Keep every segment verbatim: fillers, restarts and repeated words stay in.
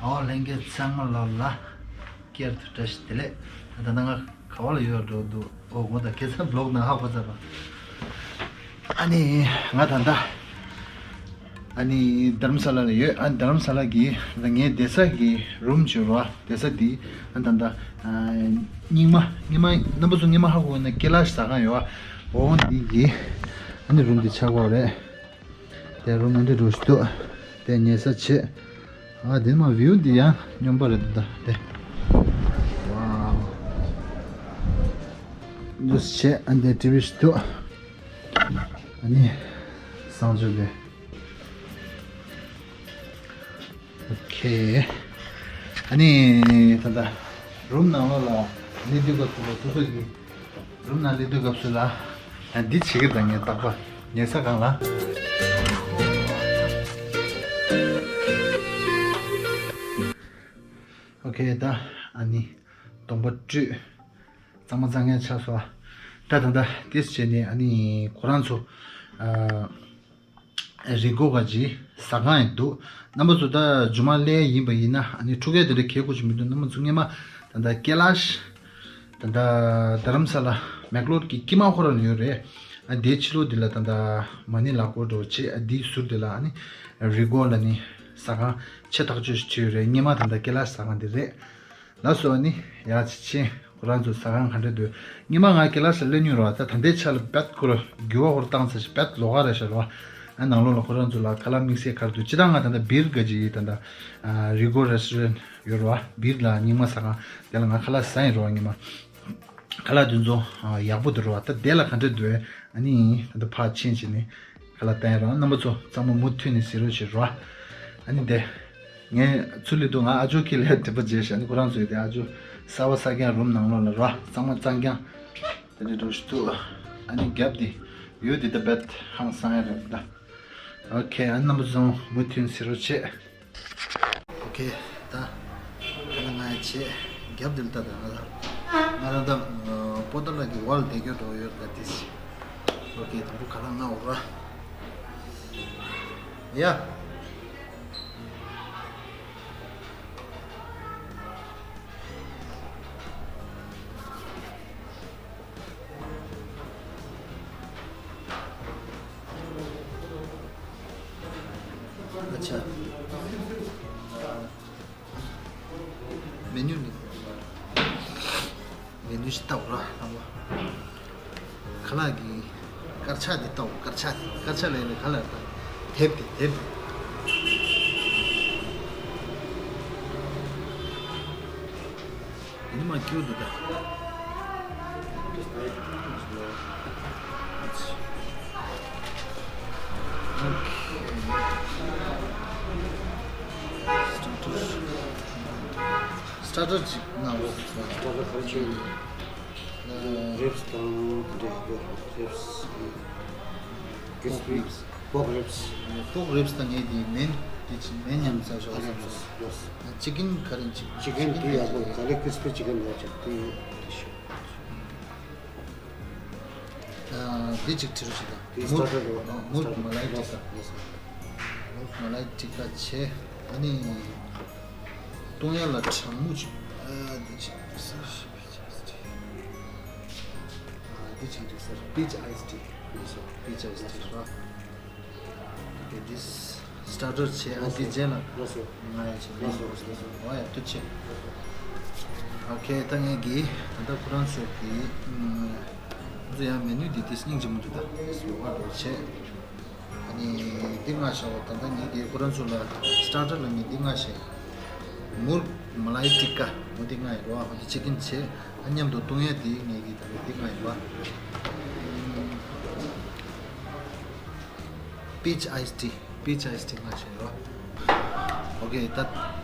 ཨོ་ལྷན་རྒྱས་ཚང་མ་ལོ་ལ་སྐྱར་དུ་བཀྲ་ཤིས་བདེ་ལེགས། ད་ལྟ་ང་ག་བ་ལ་ཡོད་འགྲོ་འདུག་ཨོ་ངོ་ད་ཁེ་ཚ་བློག་ན་ཧ་གོ་ཚར་བ། ཨ་ནི་ང་ད་ལྟ་ཨ་ནི་དྷ་རམ་ས་ལ་ལ་ཡོད། ཨ་དྷ་རམ་ས་ལ་གི་ད་ངའི་བསྡད་ས་གི་རུམ་བྱོས་རོགས། བསྡད་ས་འདི་ཨ་ད་ལྟ་ཨ་རྙིང་མ་རྙིང་མ་རྣམ་པ་ཚོ་རྙིང་མ་ཧ་གོ་ན་ཀེ་ལ་ཤི་ཟ་ཁང་ཡོད། ཨོ་འདི་གི་ཨ་ནི་རུམ་འདི་ཆགས་ཀྱི་ཡོད་རེད། དེ་རུམ་འདི་འདྲ་ཞིག་འདུག་དེ་ཉལ་ས་བྱེད། ཨ་དེ་མ་བིའུ་འདི་ཡང་སྙོམས་པ་རེད་འདུག་དེ། ཝའོ། འདུག་བྱེད། ཨ་འདི་ཊི་ཝི་ཞིག་འདུག་ཨ་ནི་གསང་སྤྱོད་དེ། ཨོ་ཁེ། ཨ་ནི་ད་ལྟ་རུམ་ནང་ལོགས་ལ་སླེབས་དུས་སྐབས་སུ་ལ་སོ་སོ་གི་རུམ་ནང་སླེབས་དུས་སྐབས་སུ་ལ་ཡང་འདི་བྱེད་ཀྱི་འདུག་ངས་རྟག་པར་ཉལ་ས་སྒང་ལ། ཨོ་ཁེ། ད་ཨ་ནི་གདོང་པ་བཀྲུས། གཙང་མ་གཙང་རྐྱང་ཆགས་སོང་། ད་ད་ལྟ་ཏིས་བྱས་ནས་ཨ་ནི་ཁོ་རང་ཚོ་ཨ་རི་གོ་ག་ཅི་ཟ་ཁང་ཡང་འདུག་རྣམ་པ་ཚོ་ད་རྗེས་མ་སླེབས་ཡིན་པ་ཡིན་ན་ཨ་ནི་ཕྲུ་གུ་དེ་འདྲ་གལ་དགོས་ཀྱི་མི་འདུག་རྣམ་པ་ཚོ་སྔོན་མ་ད་ལྟ་ཀེ་ལ་ཤི་ད་ལྟ་དྷ་རམ་ས་ལ་མེག་ལོར་གྱི་དཀྱིལ་མ་ཁོ་རང་ཡོད་རེད། ཨ་དེའི་ཕྱི་ལོགས་འདི་ལ་ད་ལྟ་མ་ཎི་ལག་འཁོར་འགྲོ་བྱེད། ཨ་དེའི་ཟུར་འདི་ལ་ཨ་ནི་རི་གོ་ལ་ནི་ཟ་ཁང་ཆེ་ཐག་ཆོད་ཞིག་བྱས་ཡོད་རེད། སྔོན་མ་ད་ལྟ་ཀེ་ལ་ཤི་ཟ་ཁང་འདི་རེད། ལགས་སོ། ཨ་ནི་ཡ་ཅི་ཆེ་ཁོ་རང་ཚོ་ཟ་ཁང་ག་འདྲ་འདུག་སྔོན་མ་ང་ཀེ་ལ་ཤི་ལ་སླེབས་མྱོང་རེད་བ། ད་ད་ལྟའི་ཆ་ལ་བེད་ཁོ་ར་འགྱུར་བ་ཁོ་ར་བཏང་ཚར་ཤག་བེད་ལོགས་ཀ་རེད་ཤག་རེད་བ། ཨ་ནང་ལོགས་ལ་ཁོ་རང་ཚོ་ལ་ཁ་ལག་དམིགས་བསལ་ག་རེ་འདུག་སྤྱིར་བཏང་ང་ད་ལྟ་བིར་ག་ཅི་ཡི་ད་ལྟ་ཨ་རི་གོ་རེ་སི་ཊོ་རེན་ཊི་ཡོད་རེད་བ། བིར་ལ་རྙིང་མ་ཟ་ཁང་དེ་ལ་ང་ཁ་ལག་ཟ་ཡིན་རེད་བ། སྔོན་མ་ཁ་ལག་དེ་ཚོ་ཨ་ཡག་པོ་འདུག་རེད་བ། ད་དེ་ལ་ག་འདྲ་འདུག་ཨ་ནི་ད་ལྟ་ཕར་ཕྱིན་བྱས་ནས་ཁ་ལག་བསྟན་རོགས། རྣམ་པ་ཚོ་ཚང་མ་མུ་མཐུད་ནས་གཟིགས་རོགས་བྱེད་རོགས། ཨ་ནི་དེ་ངས་ཚུར་སླེབས་དུས་ང་ཨ་ཇོ་ཁྱེད་ལ་དྲི་བ་བྱས་ཤག་ཨ་ནི་ཁོ་རང་ཚོ་ཡོད་དེ་ཨ་ཇོ་གསར་པ་གསར་རྐྱང་རུམ་ནང་ལོགས་ལ་རོགས། གཙང་མ་གཙང་རྐྱང་དེ་འདྲ་འགྲོ་ཞིག་འདུག་ཨ་ནི་རྒྱབ་དེ་ཡོད་དེ་ད་བེད་ཧང་སང་ཡ་རེད་ད། ཨོ་ཁེ། ཨ་ནི་རྣམ་པ་ཚོ་མུ་མཐུད་གཟིགས་རོགས་བྱེད། ཨོ་ཁེ། ད་ཁ་ལག་ང་ཡ་ཆེ་རྒྱབ་དེ་ལ་ལྟ་དང་ང་ལ་ང་རང་ད་པོ་ཏ་ལ་གི་ཝལ་བསྡད་རྒྱུ་འགྲོ་ཡོད་ད་དེ། ཨོ་ཁེ། དང་པོ་ཁ་ལག་ང་འོ་ར་ཡ། ཨ་ཆ། མེ་ནུ་ནི། མེ་ནུ་ཞིག་ལྟ་འོ་ར་ལྷ་མོ། ཁ་ལག་གི་དཀར་ཆག་འདི་ལྟ་འོ། དཀར་ཆག་འདི། དཀར་ཆག་ལས་ནི་ཁ་ལག་ལྟ། དེབ་དེ་དེབ་དེ། འདི་ནི་མ་ཀྱུ་འདུག་ད། སི་ཊར་ཊར་ཅིག་གནང་རོགས། སི་ཊར་ཊར་ག་རེ་བྱས་ཡོད། རིབ་སི་དང་དེ་འདྲ་ཡོད། རིབ་སི། ཀིརི་སྤི། པོག་རིབ་སི། པོག་རིབ་སི་དང་ངས་དེ་མེན་དེ་ཅི་མེན་ཉམས་ཚར་ཤོག་ཨ་ལེ་ལགས་སོ་ལགས་སོ། ཅི་ཀིན་ག་རེ་ཅི། ཅི་ཀིན་དེ་ཡག་པོ་ག་ལེ་ཀིརི་སྤི་ཅི་ཀིན་ལ་ཅིག་དེ་ཡོད་དེ་ཤོག་ཨ་འདི་ཅིག་བྲིས་རོགས་བྱེད་དང་། དེ་མུར་སི་ཊར་ཊར་རེད་བ། མུར་མ་ལའི་ཊི་ཀ། ལགས་སོ། མུར་མ་ལའི་ཊི་ཀ་བྱས། ཨ་ནི་བཏུང་ཡ་ལ་གྲང་མོ་ཅིག་ཨ་འདི་ཅིག་བྲིས་ས། ཨ་འདི་ཅིག་བྲིས་ས། པིཆ་ཨའི་སི་ཊི། ལགས་སོ། པིཆ་ཨའི་སི་ཊི་ར། ཨོ་ཁེ། འདི་སི་ཊར་ཊར་བྱས། ཨ་འདི་རྗེས་ལ་ལགས་སོ། ང་ཡ་བྱས། ལགས་སོ་ལགས་སོ། འོ་ཡ་ཐུགས་རྗེ་ཆེ། ཨོ་ཁེ། ད་ངས་གི་ད་ལྟ་ཁོ་རང་ཚོ་གི་ཨུམ་ང་ཚོ་ཡང་མེ་ནུ་འདི་དེ་སྙིང་རྗེ་མོ་འདུག་ད་ཡོ་ག་འགྲོ་བྱས། ཨ་ནི་འདི་མངགས་བཞག་པ། ད་ལྟ་ངས་གི་ཁོ་རང་ཚོ་ལ་སི་ཊར་ཊར་ལ་ངས་འདི་མངགས་བཞག་མུར་མ་ལའི་ཊི་ཀ་འོ་འདི་མངགས་ཡོད་རེད་བ། འོ་འདི་ཅི་ཀིན་བྱས། ཨ་མཉམ་དུ་བཏུང་ཡ་འདི་ངས་གི་ད་ལྟ་འདི་མངགས་ཡོད་རེད་བ། པིཆ་ཨའི་སི་ཊི། པིཆ་ཨའི་སི་ཊི་མངགས་བཞག་ཡོད། ཨོ་ཁེ། ད་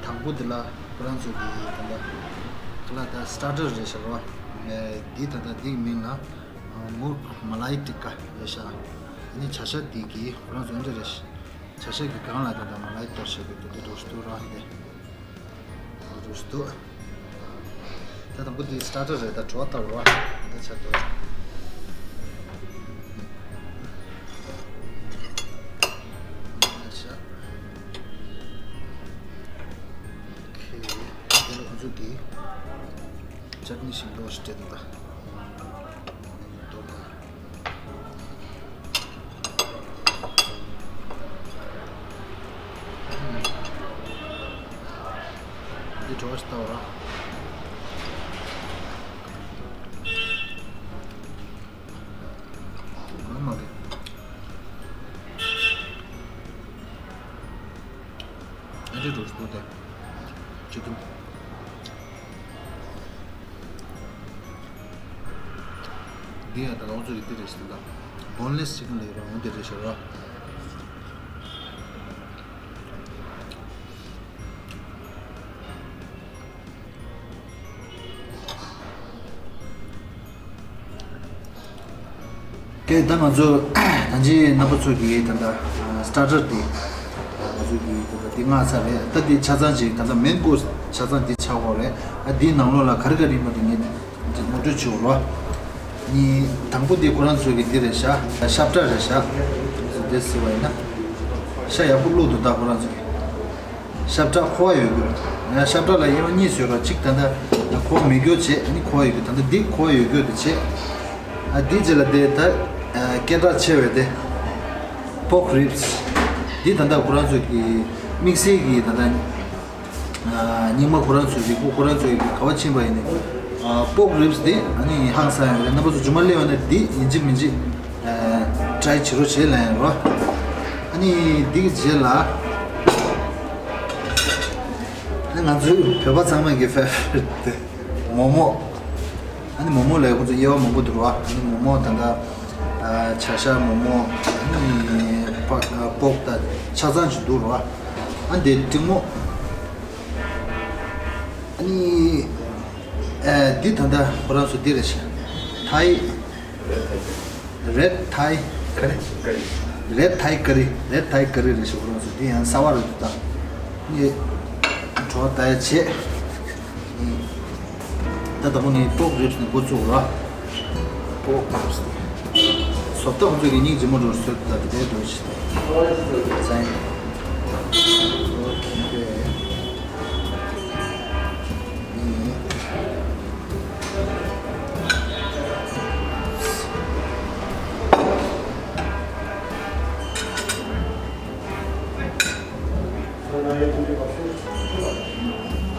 དང་པོ་འདི་ལ་ཁོ་རང་ཚོ་གི་ད་ལྟ་ཁ་ལག་ད་སི་ཊར་ཊར་རེད་ཤག་རེད་བ། འདི་ད་ལྟ་འདིའི་མིང་ལ་མུར་མ་ལའི་ཊི་ཀ་རེད་ཤག་ཨ་ནི་བྱ་ཤ་འདི་གི་ཁོ་རང་ཚོ་འདི་རེད་ཤག་བྱ་ཤ་གི་སྒང་ལ་ད་ལྟ་མ་ལའི་གཏོར་བཞག་གི་འདུག་འདི་འགྲོ་ཞིག་འདུག་ར་ཧི་དེ། འགྲོ་ཞིག་འདུག་ད་དང་པོ་འདི་སི་ཊར་ཊར་རེད། ད་བྲོ་བ་ལྟ་བ་འདི་ཆ་འདུག་ཨ་ཤ། ཅཊ་ནི་ཞིམ་པོ་ཞིག་སྤྲད་འདུག་ད། འདི་བྲོ་བ་ཞིག་ལྟ་བ་ར། མ་མ་གི། ཨ་ཅེ་འགྲོ་ཞིག་འདུག་སྟེ། ཅི་འདུག་འདི་ཡང་ད་ང་ཚོ་ཡི་འདི་རེད་ཟེར་ད། བོན་ལེ་སི་ཅི་ཀན་ལབ་ཡོད་ར། འོ་འདི་རེད་ཤག་ར། ཀྱེ་ད་ང་ཚོ་ད་ཅི་རྣམ་པ་ཚོ་གི་ད་ལྟ་སི་ཊར་ཊར་འདི་ང་ཚོ་གི་ད་ལྟ་འདི་མངགས་ཚར་རེད། ད་འདི་ཆ་ཚང་ཅིག་ད་ལྟ་མེན་ཀོ་སི་ཆ་ཚང་འདི་ཆགས་ཡོད་རེད། ཨ་འདིའི་ནང་ལོགས་ལ་ག་རེ་ག་རེ་ཡིན་པ་དེ་ངས་ངོ་སྤྲོད་བྱེད་འོ་རོ། ནི་དང་པོ་འདི་ཁོ་རང་ཚོ་གི་འདི་རེད་ཤག་ཤ་བཀྲ་རེད་ཤག་འདི་ཟེར་བ་ཡིན་ན་ཤ་ཡག་པོ་བླུགས་འདུག་ད་ཁོ་རང་ཚོ་གི། ཤ་བཀྲ་ཁོ་བ་ཡོད་རྒྱུ། ཡང་ཤ་བཀྲ་ལ་དབྱེ་བ་གཉིས་ཡོད་ར། གཅིག་ད་ལྟ་ཁོ་བ་མེད་རྒྱུ་བྱས། ནི་ཁོ་བ་ཡོད་རྒྱུ། ད་ལྟ་འདི་ཁོ་བ་ཡོད་རྒྱུ་དེ་བྱས། ཨ་འདི་རྗེས་ལ་དེ་ད་སྐད་གྲགས་ཆེ་བའི་དེ་པོག་རིབ་སི། འདི་ད་ལྟ་ཁོ་རང་ཚོ་གི་དམིགས་བསལ་གྱི་ད་ལྟ་སྙིགས་མ་ཁོ་རང་ཚོ་གི་ཁོ་ཁོ་རང་ཚོ་གི་ག་བ་ཕྱིན་པ་ཡིན་ནི། པོག་རིབ་སི་དེ་ཨ་ནི་ཧང་སང་ཡོད་རེད། རྣམ་པ་ཚོ་རྗེས་མ་སླེབས་པ་ན་འདི་ཡིན་གཅིག་མིན་གཅིག་ཊ་རའི་བྱེད་རོགས་བྱེད་ལབ་ཡིན་རོ། ཨ་ནི་འདི་གི་རྗེས་ལ་ཨ་ནི་ང་ཚོའི་བོད་པ་ཚང་མ་གི་ཕེ་ཝ་རི་ཊི་དེ་མོག་མོག་ཨ་ནི་མོག་མོག་ལ་ཁོ་ཚོ་དབྱེ་བ་མང་པོ་འདུག་རོ། ཨ་ནི་མོག་མོག་ད་ལྟ་ཆ་ཤ་མོག་མོག་ཨ་ནི་པོག་ད་ཆ་ཚང་ཞིག་འདུག་རོ། ཨ་འདི་ཀྲིང་མོག་ཨ་ནི་ཨ་འདི་ད་ལྟ་ཁོ་རང་ཚོ་འདི་རེད་ཤག་ཐའི། རེད་ཐའི་ཀ་རི། རེད་ཐའི་ཀ་རི། རེད་ཐའི་ཀ་རི་རེད་ཤག་ཁོ་རང་ཚོ་འདི་ཡང་གསར་པ་རེད་འདུག་ད། ངས་བྲོ་བ་ལྟ་ཡ་བྱས། ད་ལྟ་ཁོ་ནི་པོག་རིབ་སི་ནས་འགོ་བཙུགས་ར། པོག་རིབ་སི་དེ་བཟོ་ལྟ་ཁོ་ཚོ་གི་སྙིང་རྗེ་མོ་འགྲོ་བཟོས་ད་དེ་འདྲའི་འགྲོ་ཞིག་ད་ཟ་ཡིན།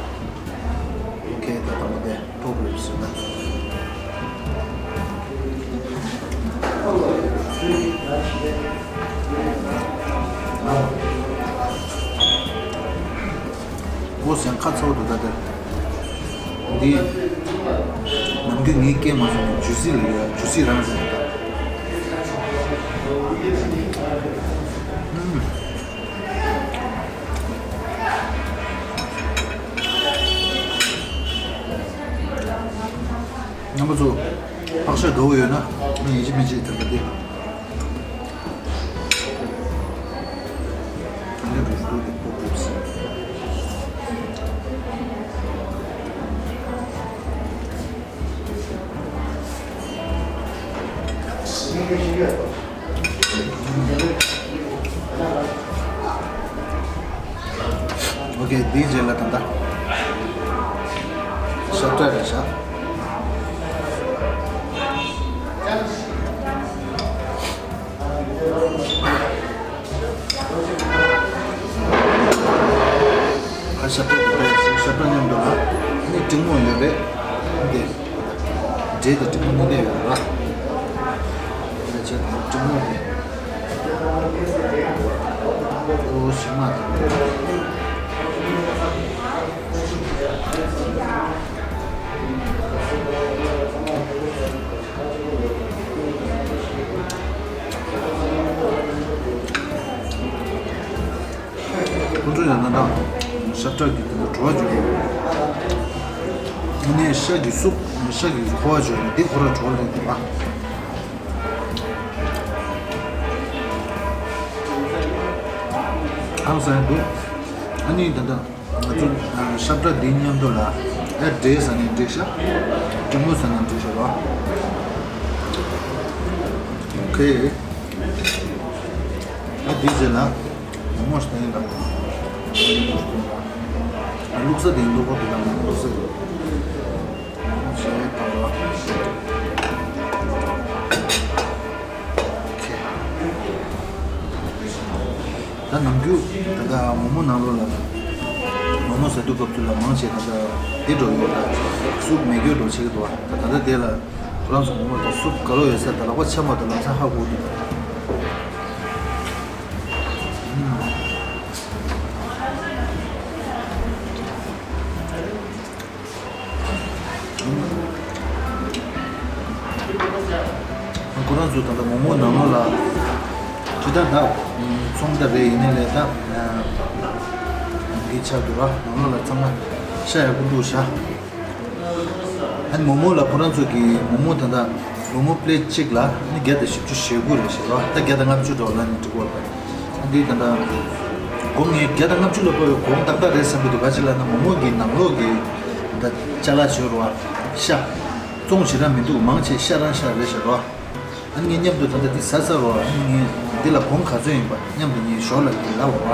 ཨོ་ཁེ། ད་དང་པོ་དེ་པོག་རིབ་སི་ཟེར་ན། ཨོ་ཟན་ཁ་ཚ་བོ་འདུག་ད་དེ། འདི་ནམ་རྒྱུན་ངའི་སྐད་མ་སོང་ནས་ཇུ་སི་ལ་ཡོད། ཇུ་སི་རང་ཟེར་ད། ཨུམ། རྣམ་པ་ཚོ་ཕག་ཤ་དགའ་བོ་ཡོད་ན་ངས་ཡིན་གཅིག་མིན་གཅིག་ཐེབས་པ་འདི། ཨ་ནི་རུ་སུ་དེ་པོག་རིབ་སི། ཨོ་ཁེ། འདིའི་རྗེས་ལ་ད་ལྟ་ཤ་བཀྲ་རེད་ཤག་ཨ་ཤ་བཀྲ་དེ་བཀྲ་ཡིན་ཟེར། ཤ་བཀྲ་མཉམ་དུ་ལ་ནི་ཀྲིང་མོག་ཡོད་རེད། འདི་འབྲས་དང་ཀྲིང་མོག་གཉིས་ཀ་ཡོད་རེད་པ། ཨ་ཅེ་ཀྲིང་མོག་དེ་ཨོ་ཞིམ་མ་དང་། ཁོང་ཚོ་ཡང་ན་ད་ཤ་བཀྲ་གི་དེ་ཚོ་བྲོ་བ་བརྗོད་རེད། ཨ་ནི་ཤ་གི་སུབ། ཤ་གི་ཁོ་བ་བརྗོད་རེད། འདི་ཁོ་ར་བྲོ་བ་ལེན་འདུག་པ། ཧང་སང་འདུག་ཨ་ནི་ད་ལྟ་ང་ཚོ་ཤ་བཀྲ་འདི་མཉམ་དུ་ལ་ཨ་འབྲས་ཟ་ནའི་འགྲིག་ཤག་ཀྲིང་མོག་ཟ་ནའི་འགྲིག་ཤག་ར། ཨོ་ཁེ། ཨ་འདིའི་རྗེས་ལ་མོག་མོག་ཞིག་ད་ཡིན་ལ། ཨ་བླུགས་ས་དེ་ཡིན་འདུག་གོ། དེ་ལ་མོག་བླུགས་ས་ཡོད། ད་ནམ་རྒྱུན་ད་ལྟ་མོག་མོག་ནང་ལོགས་ལ་མོག་མོག་ཟ་དུས་སྐབས་དུས་ལ་མང་ཆེ་ད་ལྟ་དེ་འགྲོ་ཡོད། ད་སུབ་མེད་རྒྱུ་འགྲོ་བྱེད་ཀྱི་འདུག་བ། ད་ད་ལྟ་དེ་ལ་ཁོ་རང་ཚོ་མོག་མོག་ད་སུབ་ག་ལོ་ཡོད་ས་ད་ལག་པ་འཆང་བ་དང་ལམ་སང་ཧ་གོ་འདུག་ཁོ་རང་ཚོ་ད་ལྟ་མོག་མོག་ནང་ལོགས་ལ་ཇི་ལྟར་ད་ཚོང་ད་རེ་ཡིན་ནའི་ལས་ད་འདི་ཆགས་འདུག་ར། ནང་ལོགས་ལ་ཚང་མ་ཤ་ཡག་པོ་འདུག་ཤག་ཨ་ནི་མོག་མོག་ལ་ཁོ་རང་ཚོ་གི་མོག་མོག་ད་ལྟ་མོག་མོག་པི་ལེ་ཊི་གཅིག་ལ་ཨ་ནི་བརྒྱ་དང་བཞི་བཅུ་ཞེ་དགུ་རེད་ཟེར་ར། ད་བརྒྱ་དང་ལྔ་བཅུ་འགྲོ་ལ་ནི་འགྲིག་གོ་རེད། འདི་ད་ལྟ་སྒོར་ངས་བརྒྱ་དང་ལྔ་བཅུ་ལ་ཕབ་པའི་གོང་ཏག་ཏག་རེད་བསམ་གྱི་འདུག་ག་ཅི་ལབ་ན་མོག་མོག་གི་ནང་ལོགས་ཀྱི་ད་ཅ་ལག་བྱོས་རོགས་ཤ་བཙོང་ཞེ་དྲག་མི་འདུག་མང་ཆེ་ཤ་རང་ཤ་རེད་ཟེར་རོ། ཨ་ནི་ངས་མཉམ་དུ་ད་ལྟ་འདི་ཟ་ས་རོ། ཨ་ནི་ངས་འདི་ལ་གོང་ག་ཚོད་ཡིན་པ་མཉམ་དུ་ངས་ཞོར་ལ་འདི་ལབ་རོ།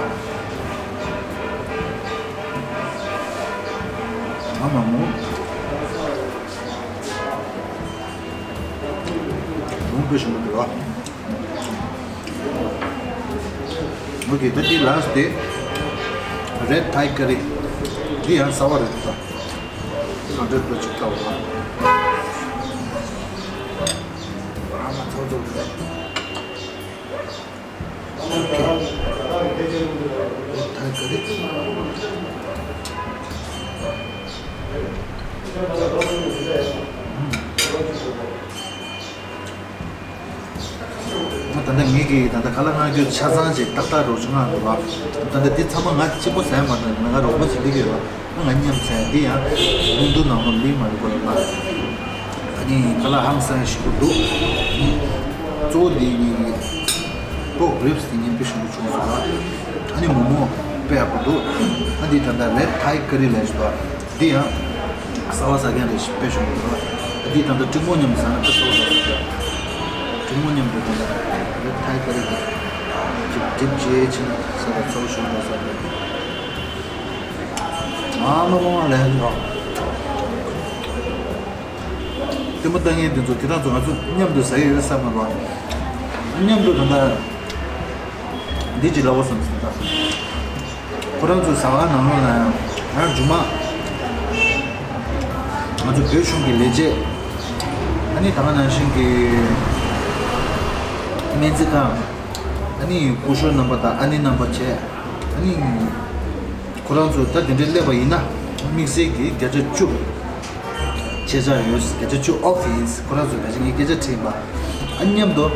ཨ་མ་མོ། མོ་དཔེ་ཞིམ་པོ་འདུག་ཨ། ཨོ་ཀེ། ད་འདི་ལ་སི་ཊི་དེ་རེད་ཐའི་ཀ་རི། འདི་ཡང་གསར་པ་རེད་ད། ཧན་ཌེ་རེད་པ་ཅིག་ལྟ་བ། ཨ་མ་ཚོ་ཚོ་རེད། ཨོ་ཀེ། རེད་ཐའི་ཀ་རི། ང་ད་ལྟ་ངེད་ཀྱིས་ད་ལྟ་ཁ་ལག་མངགས་རྒྱུ་ཆ་ཚང་ཅིག་ཏག་ཏག་རོགས་ཅིག་མངགས་འདུག་བ། ད་ལྟ་འདི་ཚང་མ་ང་གཅིག་པོ་ཟ་ཡ་མ་གཏོགས་ང་རོགས་པ་ཅིག་འདི་ཡོད་བ། ང་མཉམ་ཟ་ཡ་འདི་ཡང་ལུང་དུ་ནང་ལོགས་ལིང་མ་རེད་པ་ལ། ཨ་ནི་ཁ་ལག་ཧང་སང་ཞིག་པོ་འདུག་གཙོ་བོ་འདི་ངེད་ཀྱི་པོག་རིབ་སི་དེ་ངན་པ་ཞིག་པོ་བྱུང་སོང་བ། ཨ་ནི་མོག་མོག་དཔེ་ཡག་པོ་འདུག་ཨ་འདི་ད་ལྟ་རེད་ཐའི་ཀ་རི་ལབ་ཞིག་འདུག་འདི་ཡང་གསར་པ་ཟ་མཁན་རེད་ཞིག་དཔེ་ཞུ་མི་འདུག་འདི་ད་ལྟ་ཀྲིན་མོག་མཉམ་ཟ་ན་དཔེ་གསར་པ་ཟ་ཟ། ཀྲིན་མོག་མཉམ་དུ་ད་ལྟ་རེད་ཐའི་ཀ་རི་དང་ཅིག་ཌིབ་བྱས་ཕྱིན་ན་ཟ་ད་གཙོ་བོ་ཞུ་འདུག་ཟ་འདུག་ཨ་མ་མ་མ་ལས་འགྲོ། ལྟད་མོ་ལྟ་མཁན་དེ་ཚོ་དེ་དག་ཚོ་ང་ཚོ་མཉམ་དུ་ཟ་ཡི་རེད་བསམ་མ་རོགས། མཉམ་དུ་ད་ལྟ་འདི་ཅིག་ལབ་དགོས་བསམ་སོང་ད། ཁོ་རང་ཚོ་ཟ་ཁང་ནང་ལོགས་ན་ཡང་ང་རང་རྗེས་མ་ང་ཚོ་བོད་གཞུང་གི་ལས་བྱེད་ཨ་ནི་ད་ག་ནང་བཞིན་གྱི་སྨན་རྩིས་ཁང་ཨ་ནི་སྐུ་ཞབས་རྣམ་པ་དང་ཨ་ནེ་རྣམ་པ་བྱས་ཨ་ནི་ཁོ་རང་ཚོ་ད་དེ་འདྲའི་སླེབས་པ་ཡིན་ན་དམིགས་བསལ་གྱི་བརྒྱ་ཆ་བཅུ་ཆད་ཆག་ཡོད། བརྒྱ་ཆ་བཅུ་ཨོཕ་ཡིན། ཁོ་རང་ཚོ་ད་ཅི་ངས་སྐད་ཆ་དྲིས་པ་ཨ་མཉམ་དུ།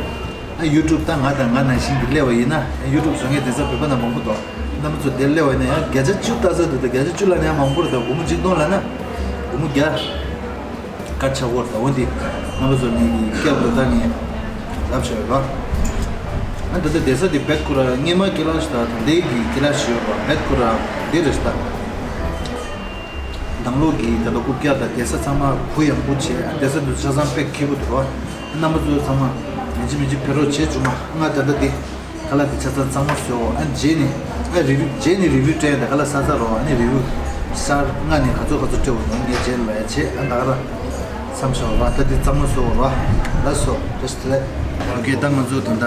ཨ་ཡུ་ཊུབ་ད་ང་དང་ང་ནང་བཞིན་གྱི་སླེབས་པ་ཡིན་ན་ཨ་ཡུ་ཊུབ་བཟོ་མཁན་དེ་ཚོ་བོད་པ་ནང་མང་པོ་འདུག་རྣམ་པ་ཚོ་དེར་སླེབས་པ་ཡིན་ན་ཡང་བརྒྱ་ཆ་བཅུ་ལྟ་ས་འདུག་ད་བརྒྱ་ཆ་བཅུ་ལབ་ན་ཡང་མང་པོ་རེད། ད་སྒོར་མོ་གཅིག་སྟོང་ལབ་ན་སྒོར་མོ་བརྒྱ་ཀ་ཆག་གོ་རེད། ད་འོན་ཏེ་རྣམ་པ་ཚོ་ངེད་ཀྱི་སྐྱབས་འགྲོ་ད་ངས་ལབ་བྱས་རོགས། ཨ་ད་ལྟ་བསྡད་ས་དེ་བེད་ཁུ་ར་སྔས་མ་ཀི་ལ་ཤི་ད་ད་ལྟའི་གི་ཀི་ལ་ཤི་ཡོད་རོགས། བེད་ཁུ་ར་འདི་རེད་ད། ནང་ལོགས་ཀྱི་ད་ལྟ་རྐུབ་བཀྱག་དང་བསྡད་ས་ཚང་མ་གུ་ཡངས་པོ་བྱས། ཨ་བསྡད་ས་འདི་ཆ་ཚང་དཔེ་སྐྱིད་པོ་འདུག་རྣམ་པ་ཚོ་ཚང་མ་མི་གཅིག་མི་གཅིག་ཕེབས་རོགས་བྱེད་བྱུང་མ། ང་ད་ལྟ་འདི་ཁ་ལག་འདི་ཆ་ཚང་གཙང་མ་བཟོས། ཨ་རྗེས་ནས་ཨ་རི་བིའུ་རྗེས་ནས་རི་བིའུ་སྤྲད་ཡ་ད་ཁ་ལག་ཟ་ཚར་རོགས། ཨ་ནི་རི་བིའུ་གསར་ང་ནས་ག་ཚོད་ག་ཚོད་སྤྲད་འོང་ངས་རྗེས་ལ་ཡ་བྱེད། ཨ་ད་ག་ར་མཚམས་བཞག་རོགས། ད་འདི་གཙང་མ་བཟོ་རོགས། ལགས་སོ། བཀྲ་ཤིས་བདེ་ལེགས། ཨོ་ཀེ། ད་ང་ཚོ་ད་ལྟ་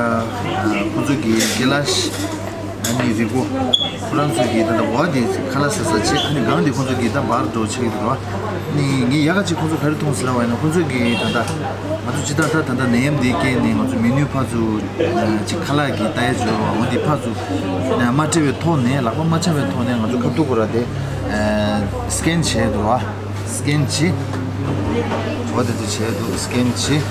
ཁོ་ཚོ་གི་ཀི་ལ་ཤི། ཨ་ནི་རི་བོ། ཁོ་རང་ཚོ་གིས་ད་ལྟ་འོ་དེ་ཁ་ལག་ཟ་ས་བྱེད། ཨ་ནི་སྒང་དེ་ཁོ་ཚོ་གིས་ད་བར་འགྲོ་ཆགས་ཀྱི་འདུག་ཨ་ནི་ངས་ཡག་ག་ཅིག་ཁོ་ཚོ་ག་རེ་མཐོང་སོང་ལབ་པ་ཡིན་ན་ཁོ་ཚོ་གིས་ད་ལྟ་ང་ཚོ་ཅི་ད་ད་ད་ལྟ་ནད་ཡམས་འདི་རྐྱེན་ནས་ང་ཚོ་མེ་ནུ་ཕར་ཚུར་ཅིག་ཁ་ལག་གི་ལྟ་ཡ་འཇོར་བ་འོ་དེ་ཕར་ཚུར་མ་སྤྲད་པའི་ཐོག་ནས་ལག་པ་མ་འཆང་བའི་ཐོག་ནས་ང་ཚོ་ཁ་ཐུག་གོ་ར་དེ་སི་ཀེན་བྱས་འདུག་བ། སི་ཀེན་བྱེད། འོ་དེ་འདྲ་བྱས་འདུག་སི་ཀེན་བྱེད།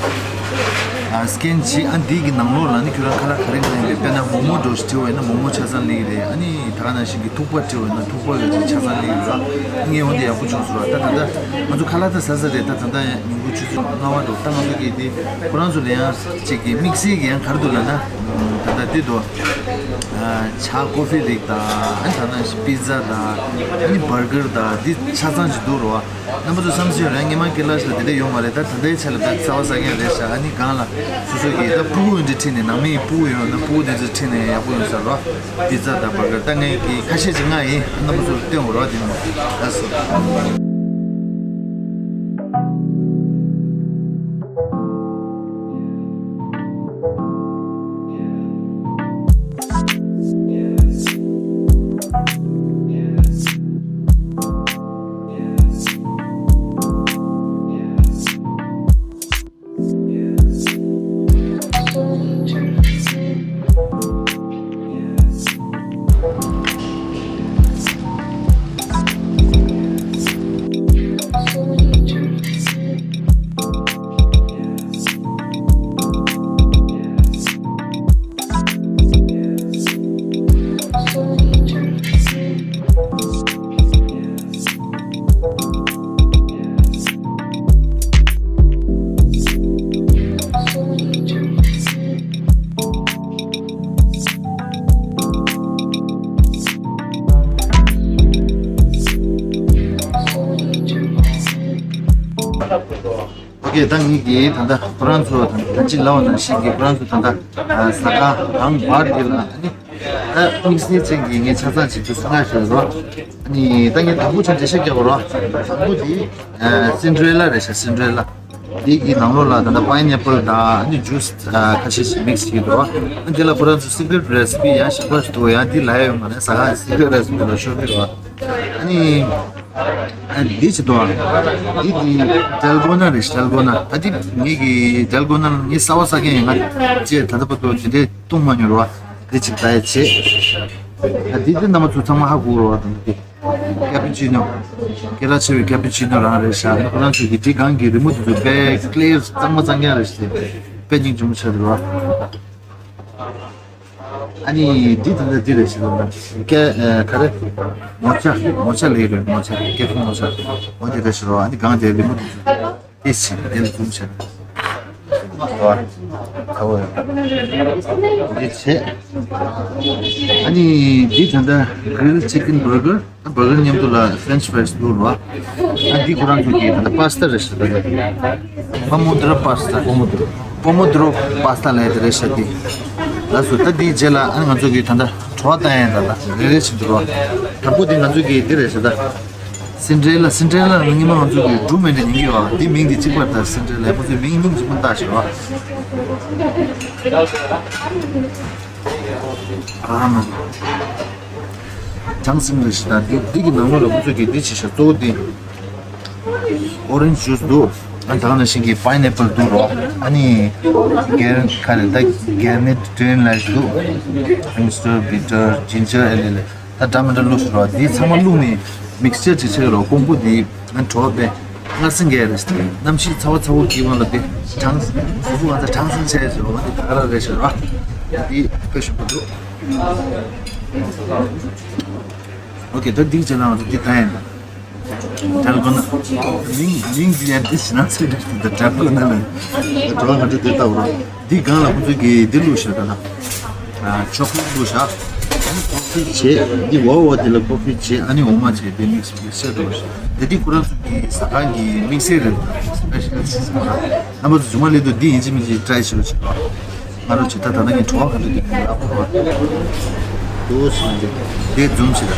ཨ་སི་ཀེན་བྱེད། ཨ་འདི་གི་ནང་ལོགས་ལ་ནི་ཁྱོད་རང་ཁ་ལག་ག་རེ་ག་རེ་ཡིན་པས། དཔེར་ན་མོག་མོག་འདྲ་ཞིག་བྲིས་པ་ཡིན་ན་མོག་མོག་ཆ་ཚང་སླེབས་ཀྱི་རེད། ཨ་ནི་ད་ག་ནང་བཞིན་གྱི་ཐུག་པ་བྲིས་པ་ཡིན་ན་ཐུག་པ་གི་ཆ་ཚང་སླེབས་ཀྱི་རེད། ངས་འོ་འདི་ཡག་པོ་བྱུང་སོང་ར། ད་ད་ལྟ་ང་ཚོ་ཁ་ལག་ད་ཟ་ཟ་རེད། ད་ད་ལྟ་ཡང་ཉིན་གུང་ཆུ་ཚོད་ལྔ་པ་འགྲོ། ད་ང་ཚོ་གི་དེ་ཁོ་རང་ཚོ་ལ་ཡང་ཅིག་གི་དམིགས་བསལ་གྱི་ཡང་ག་རེ་འདུག་ལབ་ན་ད་ལྟ་དེ་འདུག་ཇ་ཀོ་ཧྥི་རིགས་དང་ཨ་ནི་ད་ནང་བཞིན་པི་ཛ་དང་ཨ་ནི་བར་གར་དང་འདི་ཆ་ཚང་ཅིག་འདུག་རོ། རྣམ་པ་ཚོ་བསམ་ཚུལ་ཡོད་རེད། སྔས་མ་ཀི་ལ་ཤི་ལ་དེ་འདྲ་ཡོད་མ་རེད། ད་ད་ལྟའི་ཆ་ལ་ད་རྩ་བ་ཟ་མཁན་རེད་ཤག་ཨ་ནི་སྒང་ལ་སོ་སོ་གི་ད་ཕྲུ་གུ་འདི་ཁྲིད་ནས་ནང་མི་ཕྲུ་གུ་ཡོད་ན་ཕྲུ་གུ་དེ་ཚོ་ཁྲིད་ནས་ཡག་པོ་ཡོང་ས་རོ། པི་ཛ་དང་བར་གར་ད་ངས་ཀྱི་ཁ་ཤས་ཅིག་མངགས་ཡིན། རྣམ་པ་ཚོར་སྟོན་འོ་རོ་དེ་ནི་ལགས་སོ། ཨོ་ཁེ། ད་ངེད་ཀྱིས་ད་ལྟ་ཁོ་རང་ཚོ་ད་ལྟ་ཅི་ལབ་པ་ནང་བཞིན་གྱི་ཁོ་རང་ཚོ་ད་ལྟ་ཟ་ཁང་རང་བར་དེ་ལ་ཨ་ནི་ད་དམིགས་བསལ་ཅན་གྱི་ངས་ཆ་ཚང་བྱེད་རྒྱུ་ཟ་ཁང་ཞིག་རོ། ཨ་ནི་ད་ངས་དང་པོ་ཆ་འགྲེལ་བཤད་རྒྱག་དགོས་རོ། དང་པོ་དེ་སིན་ཌི་རེ་ལ་རེད་ཤག་སིན་ཌི་རེ་ལ། དེ་གི་ནང་ལོགས་ལ་ད་ལྟ་པའི་ནེ་པལ་དང་ཨ་ནི་ཇུས་ཁ་ཤས་ཤིག་མིག་སི་བྱེད་ཀྱི་འདུག་ཨ་ནི་དེ་ལ་ཁོ་རང་ཚོ་སི་ཀི་རེཊ་རེ་སི་པི་ཡང་གཞན་པ་ཞིག་འདུག་ཡང་དེ་ལ་ཡོད་མ་རེད། ཟ་ཁང་སི་ཀི་རེཊ་རེ་སི་པི་ལ་ཤོར་གྱི་རེད། ཨ་ནི། ཨ་འདི་ཅི་དོ། འདི་འདི་ཌལ་གོ་ན་རེད། ཌལ་གོ་ན། ད་འདི་ངེད་ཀྱི་ཌལ་གོ་ན་ངས་གསར་པ་ཟ་མཁན་ཡིན། ང་ཅེས་ད་ལྟ་བར་དུ་དེ་འདྲས་བཏུང་མ་མྱོང་རོ། འདི་ཅིག་ད་ཡ་བྱེད། ད་འདི་འདི་རྣམ་པ་ཚོ་ཚང་མ་ཧ་གོ་རོ། ད་འདི་ཀ་པི་ཅི་ནོ། སྐད་གྲགས་ཆེ་བའི་ཀ་པི་ཅི་ནོ་རང་རེད་ཤག་ཁོ་རང་ཚོ་གི་འདི་སྒང་གི་རི་མོ་དེ་ཚོ་དཔེ་ཀླེར་གཙང་མ་གཙང་རྐྱང་རེད་ཤག་དཔེ་སྙིང་རྗེ་མོ་ཆགས་འདུག་རོ། ཨ་ནི་འདི་ད་ལྟ་འདི་རེད་ཟེར་བ་ན་ཀེ་ཨ་ག་རེ། མོ་ཅ་མོ་ཅ་ལེ་རེད། མོ་ཅ་ཀེ་ཧྥེ་མོ་ཅ། འོ་འདི་རེད་ཟེར་བ། ཨ་ནི་གང་དེ་ལི་མོ་འདི་ཚོ་ཏེ་ཞིག་དེ་ལ་འཛུམ་བྱས་ད་བ་ད་བ་འདི་བྱས། ཨ་ནི་འདི་ད་ལྟ་གྷི་རིལ་ཅི་ཀན་བར་གར། ཨ་བར་གར་མཉམ་དུ་ལ་ཕྲེན་ཆི་ཕ་རའི་སི་བླུགས་རོ། ཨ་འདི་ཁོ་རང་ཚོ་གི་ད་ལྟ་པ་སི་ཏ་རེད་ཤག་ད་ལྟ་པོ་མོ་དོ་རོ་པ་སི་ཏ། པོ་མོ་དོ་རོ། པོ་མོ་དོ་རོ་པ་སི་ཏ་ལབ་ཡ་དེ་རེད་ཤག་འདི། ལགས་སོ། ད་འདིའི་རྗེས་ལ་ཨ་ང་ཚོ་གི་ད་ལྟ་བྲོ་བ་བཏང་ཡ་ད་ལྟ་རེ་རེ་བྱེད་འདུག་རོ། དང་པོ་འདི་ང་ཚོ་གི་འདི་རེད་ཤག་ད། སིན་ཌི་རེ་ལ། སིན་ཌི་རེ་ལ་ནི་སྔོན་མ་ང་ཚོ་གི་འབྲུ་མེད་འདྲ་ཉན་གི་ཡོད། འདི་མིང་འདི་གཅིག་པ་ད་སིན་ཌི་རེ་ལ་ཁོ་ཚོའི་མིང་སྙིང་རྗེ་མོ་བཏགས་ཤག་རོ། ཨ་མ། གྲང་ཟིང་རེད་ཤག་ད་འདི་འདི་གི་ནང་ལོགས་ལ་ཁོ་ཚོས་ཀྱི་འདི་བྱས་ཤག་གཙོ་བོ་འདི་ཨོ་རེན་ཇི་ཇུས་འདུག་ཨ་ད་ག་ནང་བཞིན་གྱི་པའི་ནེ་པལ་འདུག་རོ། ཨ་ནི་གེར་ག་རེ་ད་གེར་ནེ་ཊི་རི་ཡན་ལེ་ཤི་འདུག་ཧེམ་སི་ཊར་བི་ཊར་ཇིན་ཇར་ཨེ་ལེ་ལེ། ད་འདྲ་མི་འདྲ་བླུགས་ཤག་རོ། འདི་ཚང་མ་བླུགས་ནས་མིག་སི་ཅར་ཅིག་བྱས་རོ། ཀོང་པོ་འདི་ཨ་བྲོ་བ་དཔེ་མངར་ཟིང་གི་རེད། གནམ་གཤིས་ཚ་བ་ཚ་བོ་གི་དབང་ལ་དེ་གྲང་། གཟུགས་པོ་ང་ཚོ་གྲང་ཟིང་བྱས་ཟེར་བ་འདི་ད་ག་རང་རེད་ཤག་ར། འདི་དཔེ་ཞིམ་པོ་འདུག་ཨོ་ཁེ། ད་འདི་བྱས་ན་ང་ཚོ་འདི་ད་ཡིན། ཌལ་གོ་ན། མིང་མིང་འདི་ཡང་འདི་ཞེ་ན་ཚོད་འདྲ་ཞིག་འདུག་ཌལ་གོ་ན་ལ་འགྲོ་བ་ང་ཚོ་འདི་ལྟ་བུ་ར། འདི་སྒང་ལ་ཁོ་ཚོས་ཀྱིས་འདི་བླུགས་ཤག་ད་ལ། ཨ་ཆོ་ཀོ་ལེཊ་བླུགས་ཤག་ཀོ་ཕི་བྱས། འདི་འོ་འོ་འདི་ལ་ཀོ་ཕི་བྱས། ཨ་ནི་འོ་མ་བྱས། འདི་མིག་སི་མིག་སི་ཆར་བླུགས་ཤག་འདི་འདི་ཁོ་རང་ཚོ་གི་ཟ་ཁང་གི་དམིགས་བསལ་རེད། སི་པེ་ཤལ་ཊི་ཟེར་བ། རྣམ་པ་ཚོ་རྗེས་མ་སླེབས་དུས་འདི་ཡིན་གཅིག་མིན་གཅིག་ཊ་རའི་བྱེད་རོགས་བྱེད་རོགས། ང་རང་ཚོ་ད་ད་ལྟ་ངས་བྲོ་བ་ག་འདྲ་འདུག་ལབ་དགོས་རེད་པ། འདུག་སེ་འདི་འདི་འཛུམ་ཞིག་ལ།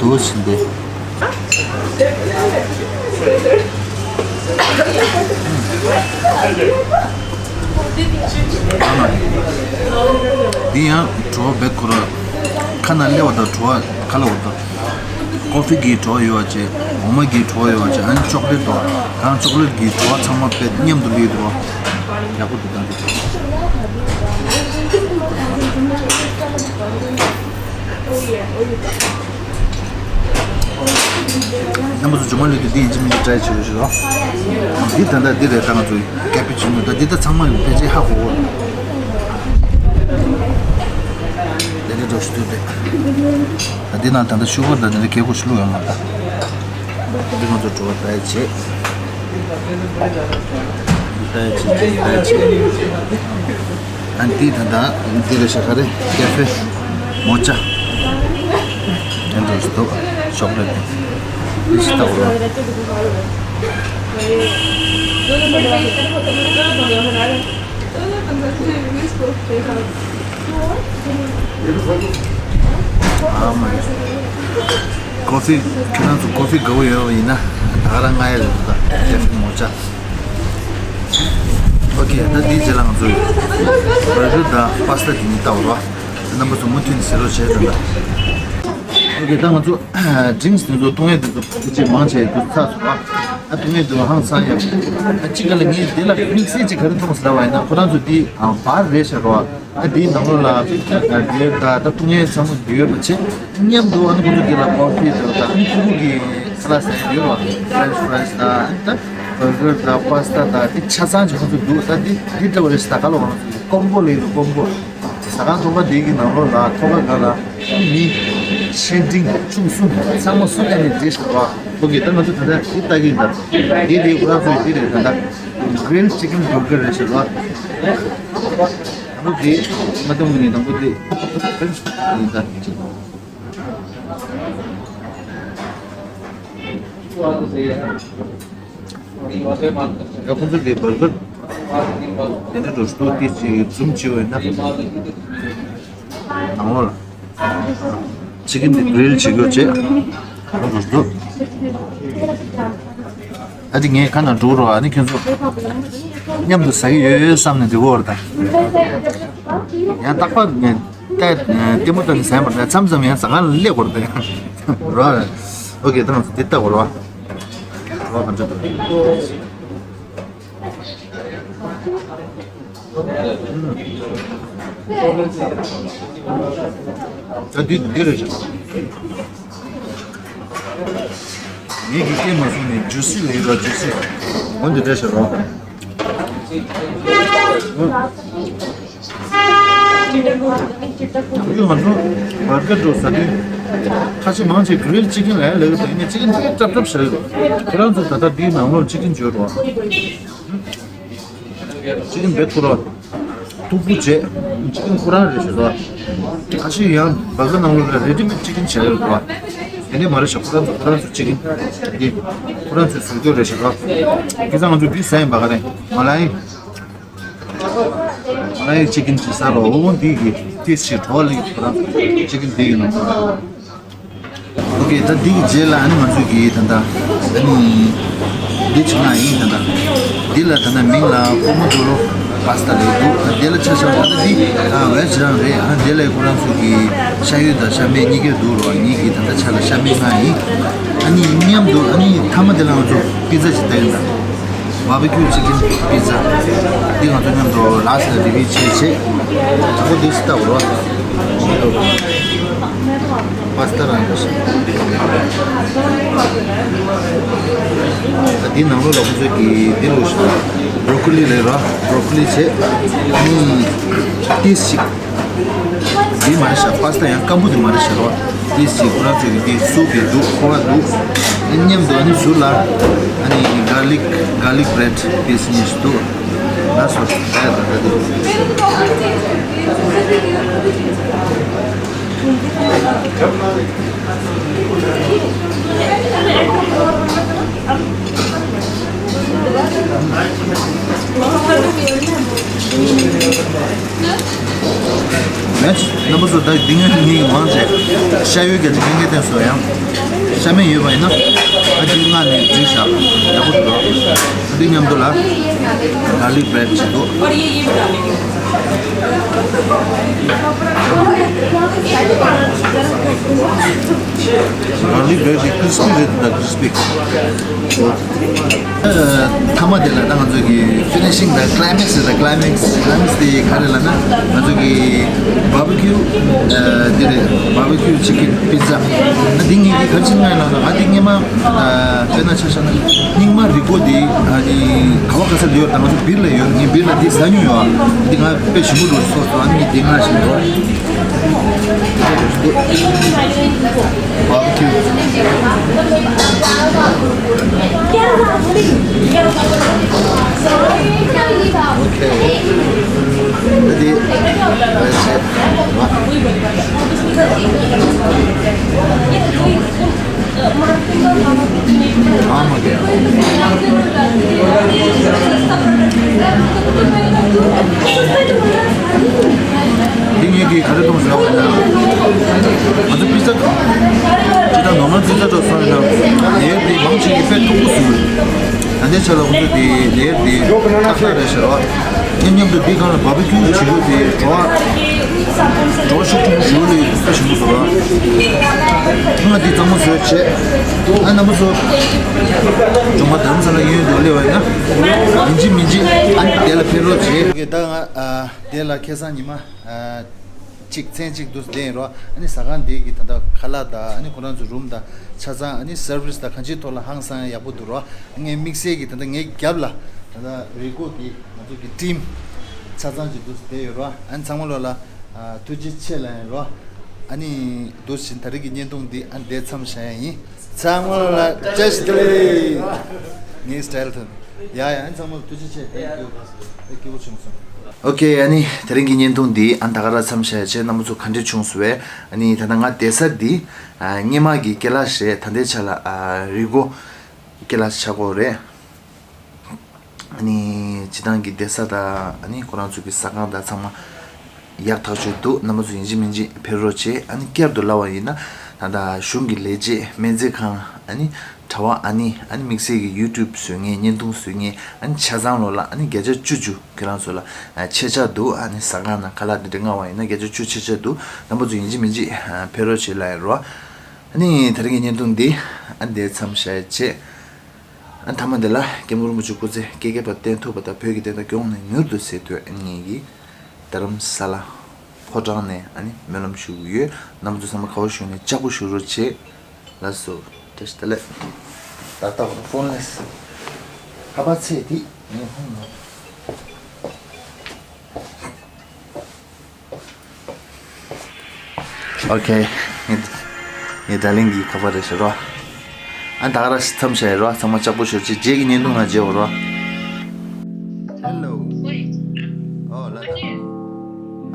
འདུག་སེ་འདི། འདི་ཡང་བྲོ་བ་བེད་ཁོ་ར། ཁ་ན་སླེབས་པ་དང་བྲོ་བ་ཁ་ལ་འོར་དང་། ཀོ་ཕི་གི་བྲོ་བ་ཡོད་པ་བྱས། འོ་མ་གི་བྲོ་བ་ཡོད་པ་བྱས། ཨ་ནི་ཅོག་ལེཊ་དང་། གང་ཅོག་ལེཊ་གི་བྲོ་བ་ཚང་མ་དཔེ་མཉམ་དུ་སླེབས་འདུག་པ། ཡག་པོ་འདུག་ད་འདི། རྣམ་པ་ཚོ་རྗེས་མ་སླེབས་དུས་འདི་ཡིན་གཅིག་མིན་གཅིག་ཊ་རའི་བྱེད་རོགས་བྱེད་རོགས། འདི་ད་ལྟ་འདི་རེད། ད་ང་ཚོ་ཀ་པི་ཅི་ནོ་ད་འདི་ད་ཚང་མ་ཕལ་ཆེར་ཧ་གོ་གོ། ལས་ཀ་འགྲོ་ཤི་དུས་དེ། ད་འདི་ནང་ད་ལྟ་ཤུ་གར་ད་འདི་འདྲ་གལ་དགོས་ཤི་བླུགས་ཡོད་མ་རེད་ད། འདི་ང་ཚོ་བྲོ་བ་ད་ཡ་བྱེད། འདི་ད་ཡ་བྱེད། འདི་ད་ཡ་བྱེད། ཨ་འདི་ད་ད་འདི་རེད་ཤག་ག་རེ་ཀེ་ཧྥེ་མོ་ཅ། ཨེ་འགྲོ་ཞིག་འདུག་ཤོག་ལེབ་འདི་ཞིག་ལྟ་བུ་ར། ཨ་མ་རེད། ཀོ་ཕི་ཁྱེད་རང་ཚོ་ཀོ་ཕི་དགའ་བོ་ཡོད་པ་ཡིན་ན་ད་ག་རང་མངགས་ཡ་རེད་འདུག་ད་ཀེ་ཧྥེ་མོ་ཅ། ཨོ་ཁེ། ད་འདིའི་རྗེས་ལ་ང་ཚོས་བར་གར་དང་པ་སི་ཏ་དེ་གཉིས་བལྟ་བ་རེད་པ། རྣམ་པ་ཚོ་མུ་མཐུད་ནས་གཟིགས་རོགས་བྱེད་དང་། ཨོ་ཁེ། ད་ང་ཚོ་ཌི་རིང་སི་དེ་ཚོ་འཐུང་ཡས་དེ་ཚོ་ཅིག་མང་ཆེ་དུ་ཚར་སོང་ཨ། ཨ་འཐུང་ཡས་དེ་ཚོ་ཧང་སང་ཡ། ཨ་གཅིག་ག་ལ་ངས་དེ་ལ་དམིགས་བསལ་ཅིག་ག་རེ་མཐོང་ཟེར་བ་ཡིན་ན། ཁོ་རང་ཚོ་དེ་ཨ་བར་རེད་ཤག་རོ། ཨ་དེའི་ནང་ལོགས་ལ་ཨ་བི་ཡར་དང་ད་འཐུང་ཡས་ཚང་མ་ཡོད་པ་བྱས། མཉམ་དུ་ཨ་ནི་ཁོ་ཚོ་དེ་ལ་ཀོ་ཕི་དང་ད་ཨ་ནི་ཕྲུ་གུ་གི་ཁ་ལག་ཟ་ཡས་ཡོད་རོ། ཕེ་རེན་ཆི་ཕ་རའི་སི་དང་ཨ་ནི་ད་བར་གར་དང་པ་སི་ཏ་དང་དེ་ཆ་ཚང་ཅིག་ཁོ་ཚོ་འདུག་ད་དེ་དེ་འདྲ་བ་རེད་ཤག་ད་ག་ལ་བ་ང་ཚོ་ཀོམ་བོ་ལབ་ཡོད་རེད། ཀོམ་བོ། ཟ་ཁང་ཚོང་པ་འདི་གི་ནང་ལོགས་ལ་ཐོག་ཁ་སྒང་ལ་མི་ཆེ་འབྲིང་ཆུང་གསུམ་ཚང་མ་གསུམ་ཡ་ནས་བསྡད་ཤག་རོ། ཨོ་ཁེ། ད་ང་ཚོ་ད་ལྟ་འདི་ལྟ་གི་ཡིན། ད་འདི་འདི་ཁོ་རང་ཚོའི་འདི་རེད། ད་ལྟ་གྷི་རིལ་ཅི་ཀན་བར་གར་རེད་ཤག་རོ། ཨ་ནི་འདི་ང་ཚོ་ངོས་ནས་དང་པོ་འདི་ཡིན། ད་ཅི། ཡ་ཁོང་ཚོ་གི་བར་གར་དེ་འདྲ་འགྲོ་སྟོད་དེ་ཅིག་ཛུམ་བྱེད་འོས་ན། ནང་ལོགས་ལ་ཅི་ཀིན་དེ་གྷི་རིལ་བྱེད་དགོས་བྱས་འགྲོ་སྟོད། ཨ་ཅེ་ངས་ཁ་ནང་འགྲོ་རོགས། ཨ་ནི་ཁྱོད་ཚོ་མཉམ་དུ་ཟ་གི་ཡོད་བསམ་ནས་འདི་གོ་བར་དང་། ཡང་རྟག་པར་ངས་ལྟད་ལྟད་མོ་ལྟ་ནས་ཟ་ཡ་མ་རེད། མཚམས་མཚམས་ཡང་ཟ་ཁང་ལ་སླེབས་དགོས་རེད་དེ་རོ། ཨོ་ཁེ། ད་ང་ཚོ་འདི་ལྟ་དགོས་རོ། རོ་ག་འདྲ་འདུག་ད་འདི་འདི་རེད་ཤག་ངེད་ཀྱིས་སྐྱེལ་མ་སོང་ནས་ཇུ་སི་ལས་རོ། ཇུ་སི་འོ་འདི་འདྲ་ཞིག་རོ། ཡང་ང་ཚོ་བར་གར་འགྲོ་ཟ་དུས་ཁ་ཤས་མང་ཆེ་གྷི་རིལ་ཅི་ཀིན་ལ་ལབ་ཀྱི་འདུག་ཡིན་ནའི་ཅི་ཀིན་དེ་གྲབས་གྲབས་ཞིག་རེད། ཁོ་རང་ཚོ་ད་ལྟ་འདིའི་ནང་ལོགས་ཅི་ཀིན་བྱོས་རོ། ཅི་ཀིན་བེད་ཁོ་རང་མཐུག་པོ་བྱས། ཅི་ཀིན་ཁོ་རང་རེད་ཞེས་སོ། ཁ་ཤས་ཡང་བར་གར་ནང་ལོགས་ལ་རེ་ཌི་མེད་ཅི་ཀིན་བྱས་ཡོད་རེད་པ། དེ་ནས་མ་རེད་ཤག་ཁོ་རང་ཚོ་ཁོ་རང་ཚོ་ཅི་ཀིན་འདི་ཁོ་རང་ཚོས་བཟོ་རྒྱུ་རེད་ཤག་ར། ཁ་སང་ང་ཚོ་འདི་ཟ་ཡིན་པ་ག་རེ། མ་ལ་ཡིན། མ་ལ་ཡིན་ཅི་ཀིན་ཅིག་ཟ་རོགས། འོ་འདི་གི་ཏིས་ཞིག་བྲོ་བ་ལེགས་ཁོ་རང་ཅི་ཀིན་འདི་གི་ནང་། ཨོ་ཁེ། ད་འདི་གི་རྗེས་ལ་ཨ་ནི་ང་ཚོ་གི་ད་ལྟ་ཨ་ནི་འདི་བྱུང་ན་ཡིན། ད་ལྟ་འདི་ལ་ད་ལྟ་མིང་ལ་པོ་མོ་དོ་རོ་པ་སི་ཏ་ལབ་འདུག་ཨ་འདི་ལ་ཆ་བཞག་ད་ལྟ་འདི་ཨ་ཝེ་ཇི་རང་རེད། ཨ་འདི་ལ་ཁོ་རང་ཚོ་གི་ཤ་ཡོད་དང་ཤ་མེད་གཉིས་ཀ་འདུག་རོ། ངེད་ཀྱི་ད་ལྟ་ཆ་ལ་ཤ་མེད་ང་ཡིན། ཨ་ནི་མཉམ་དུ་ཨ་ནི་མཐའ་མ་དེ་ལ་ང་ཚོ་པི་ཛ་ཅིག་ལྟ་ཡིན་ད། བ་བི་ཁྱུ་ཅི་ཀིན་པི་ཛ། འདི་ང་ཚོ་མཉམ་དུ་ལ་སི་ལ་རི་བི་བྱེད་བྱེད། དང་པོ་འདི་ཞིག་ལྟ་དགོས་རོ། པ་སི་ཏ་རང་རེད། ད་འདིའི་ནང་ལོགས་ལ་ཁོ་ཚོས་ཀྱི་འདི་ལོ་ཞིག་བྷ་རོ་ཀོ་ལི་རེད་རོ། བྷ་རོ་ཀོ་ལི་བྱེད། ཨ་ནི་ཏིས་ཞིག་འདི་མ་རེད་ཤག་པ་སི་ཏ་ཡང་སྐམ་པོ་འདི་མ་རེད་ཤག་རོ། ཏིས་ཞིག་ཁོ་རང་ཚོས་ཀྱི་འདི་སུབ་ཀྱི་འདུག་ཁོ་བ་འདུག་མཉམ་དུ་ཨ་ནི་ཟུར་ལ་ཨ་ནི་གྷར་ལིག་གྷར་ལིག་བྷི་རེཌ་པིས་གཉིས་ཤིག་འདུག་ལ་སོ་ད་ད་ད་འདི། མེད། རྣམ་པ་ཚོ་ད་འདི་ངའི་མིག་མང་ཆེ་ཤ་ཡོད་ཀྱི་ལྷན་རྒྱས་བསྟན་སོ་ཡང་ཤ་མེད་ཡོད་པ་ཡིན་ན་ཨ་ཅིག་མངགས་ནས་འཛུལ་བཞག་ཡག་པོ་འདུག་འདི་མཉམ་དུ་ལ་གྷར་ལིག་བྷི་རེཌ་ཅིག་འདུག་གྷར་ལིག་བྷི་རེཌ་ཅིག་ཀྲིས་པི་རེད་ད། ཀྲིས་པི། མཐའ་མ་དེ་ལ་ད་ང་ཚོ་གི་ཕི་ནི་ཤིང་དང་ཀ་ལའི་མེག་སི་དང་། ཀ་ལའི་མེག་སི་ཀ་ལའི་མེག་སི་དེ་ག་རེ་ལབ་ན་ང་ཚོ་གི་བྷ་བི་ཁྱུ་འདི་རེད། བྷ་བི་ཁྱུ་ཅི་ཀིན་པི་ཛ། ང་འདི་ངེད་ཀྱི་ག་རེ་བྱེད་ན་ལབ་ན་ང་འདི་སྔོན་མ་དཔེར་ན་ཆ་བཞག་ན་རྙིང་མ་རི་སྒོ་འདི་ཨ་ནི་ག་བ་ག་ས་ལ་ཡོད་ད། ང་ཚོ་སྦིར་ལ་ཡོད། ངས་སྦིར་ལ་འདི་ཟ་མྱོང་ཡོད། འདི་ང་དཔེ་ཞིམ་པོ་འདུག་སོ་སོ་ཨ་ནི་ངས་འདི་མངགས་བཞིན་ཡོད། Barbecue. Okay. Ready? That's it. ཨ་མ་གི། འདི་ངེད་ཀྱིས་ག་རེ་གཏོང་ཟེར་བ་ཡིན་ན། ང་ཚོ་པི་ཛ་ཅི་ལྟར་ནོར་མལ་པི་ཛ་འགྲོ་སོང་ཡིན་ན་ལེ་ཡར་འདི་མང་ཆེ་གི་དཔེ་མཐུག་པོ་བཟོས་ཡོད། ད་ལྟའི་ཆ་ལ་ཁོང་ཚོ་དེ་ལེ་ཡར་དེ་ཏག་ཏག་རེད་ཟེར་བ། དེ་མཉམ་དུ་འདི་སྒང་ལ་བྷར་བི་ཁྱུ་བྱེད་དགོས་དེ་བྲོ་བ། བྲོ་བ་ཤུགས་ཆེན་པོ་ཞིག་ལས་དཔེ་ཞིམ་པོ་བཟོ་བ། ང་འདི་གཙང་མ་བཟོས་བྱས། ཨ་རྣམ་པ་ཚོ། གྲོང་པ་རྡ་རམ་ས་ལ་གཡས་གཡོན་དུ་སླེབས་པ་ཡིན་ན། ཡིན་གཅིག་མིན་གཅིག་ཨ་ནི་དེ་ལ་ཕེབས་རོགས་བྱེད། ད་ང་ཨ་དེ་ལ་ཁ་སང་ཉི་མ་ཨ་གཅིག་མཚན་གཅིག་འདུག་བསྡད་ཡིན་རོ། ཨ་ནི་ཟ་ཁང་འདི་གི་ད་ལྟ་ཁ་ལག་དང་ཨ་ནི་ཁོ་རང་ཚོ་རུམ་དང་ཆ་ཚང་ཨ་ནི་སར་བིས་དང་གང་ཅིའི་ཐོག་ལ་ཧང་སང་ཡག་པོ་འདུག་རོ། ངའི་དམིགས་བསལ་གྱི་ད་ལྟ་ངའི་རྒྱབ་ལ་ད་ལྟ་རི་གོ་གི་ང་ཚོ་གི་ཊིམ་ཆ་ཚང་ཅིག་འདུག་བསྡད་ཡོད་རོ། ཨ་ནི་ཚང་མ་ལོ་ལ། ཨ་ཐུགས་རྗེ་ཆེ་ལབ་ཡིན་རོ། ཨ་ནི་འདུག་བཞིན་ད་རེས་ཀྱི་བརྙན་ཐུང་འདི་ཨ་འདི་མཚམས་བཞག་ཡ་ཡིན། ཚང་མ་ལ་བཀྲ་ཤིས་བདེ་ལེགས། ངའི་སི་ཊལ་ཐོན། ཡ་ཡ། ཨ་ནི་ཚང་མ་ལ་ཐུགས་རྗེ་ཆེ། Thank you. ཨེ་སྐྱིད་པོ་བྱུང་སོང་། ཨོ་ཁེ། ཨ་ནི་ད་རེས་ཀྱི་བརྙན་ཐུང་འདི་ཨ་ད་ག་རང་མཚམས་བཞག་ཡ་བྱས། རྣམ་པ་ཚོ་ག་འདྲས་བྱུང་སོང་བས། ཨ་ནི་ད་ལྟ་ང་བསྡད་ས་འདི་ཨ་སྔོན་མ་གི་ཀེ་ལ་ཤི་རེད། ད་ལྟའི་ཆ་ལ་ཨ་རི་གོ་ཀེ་ལ་ཤི་ཆགས་ཀྱི་ཡོད་རེད། ཨ་ནི་སྤྱི་བཏང་གི་བསྡད་ས་དང་ཨ་ནི་ཁོ་རང་ཚོ་གི་ཟ་ཁང་དང་ཚང་མ་ཡག་ཐག་ཆོད་འདུག་རྣམ་པ་ཚོ་ཡིན་གཅིག་མིན་གཅིག་ཕེབས་རོགས་བྱེད། ཨ་ནི་བསྐྱར་དུ་ལབ་པ་ཡིན་ན། ད་ལྟ་གཞུང་གི་ལས་བྱེད་སྨན་རྩིས་ཁང་། ཨ་ནི་གྲྭ་པ། ཨ་ནི་ཨ་ནི་དམིགས་བསལ་གྱི་ཡུ་ཊུབ་བཟོ་མཁན། བརྙན་ཐུང་བཟོ་མཁན། ཨ་ནི་ཆ་ཚང་ལོ་ལ་ཨ་ནི་བརྒྱ་ཆ་བཅུ་བཅུ་ཁྱེད་རང་ཚོ་ལ་ཨ་ཆད་ཆགས་འདུག་ཨ་ནི་ཟ་ཁང་དང་ཁ་ལག་འདི་འདྲ་མངགས་པ་ཡིན་ན་བརྒྱ་ཆ་བཅུ་ཆད་ཆགས་འདུག་རྣམ་པ་ཚོ་ཡིན་གཅིག་མིན་གཅིག་ཨ་ཕེབས་རོགས་བྱེད་ལབ་ཡིན་རོ། ཨ་ནི་དེ་རིང་གི་བརྙན་ཐུང་འདི་ཨ་འདི་མཚམས་བཞག་ཡ་བྱས། ཨ་མཐའ་མ་འདི་ལ་སྐྱབས་མགོན་རིན་པོ་ཆེ་སྐུ་ཚེ་བསྐལ་བརྒྱར་བརྟན་ཐུབ་པ་དང་། བོད་ཀྱི་བདེན་མཐའ་ཡོངས་ནས་མྱུར་དུ་གསལ་ཐུབ། ཨ་ནི་ངེད་ཀྱིས་རྡ་རམ་ས་ལ་ཕོ་བྲང་ནས་ཨ་ནི་སྨོན་ལམ་ཞུ་གི་ཡོད། རྣམ་པ་ཚོ་ཚང་མ་ག་པར་བཞུགས་ནས་ལྕགས་པོ་བཞུགས་རོགས་བྱེད། ལགས་སོ། བཀྲ་ཤིས་བདེ་ལེགས། ད་ལྟ་བར་ཕོན་ལེས། ཁ་པར་ཚད་དེ་ངས་ཧོན་ནོ། ཨོ་ཁེ། ངའི་ངའི་ཌར་ལིང་གི་ཁ་པར་རེད་ཟེར་རོ། ཨ་ད་ག་རང་མཚམས་བཞག་ཡིན་རོ། ཚང་མ་ལྕགས་པོ་བཞུགས་རོགས་བྱེད། རྗེས་ཀྱི་བརྙན་ཐུང་ནང་མཇལ་བ་རོ། ཧེ་ལོ། ཨོ་ལ་ད།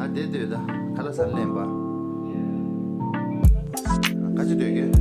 ཨ་བསྡད་སྡོད་ད། ཁ་ལག་ཟ་ལེན་པ། ཁ་ཅིག་སྡོད་ཀྱི།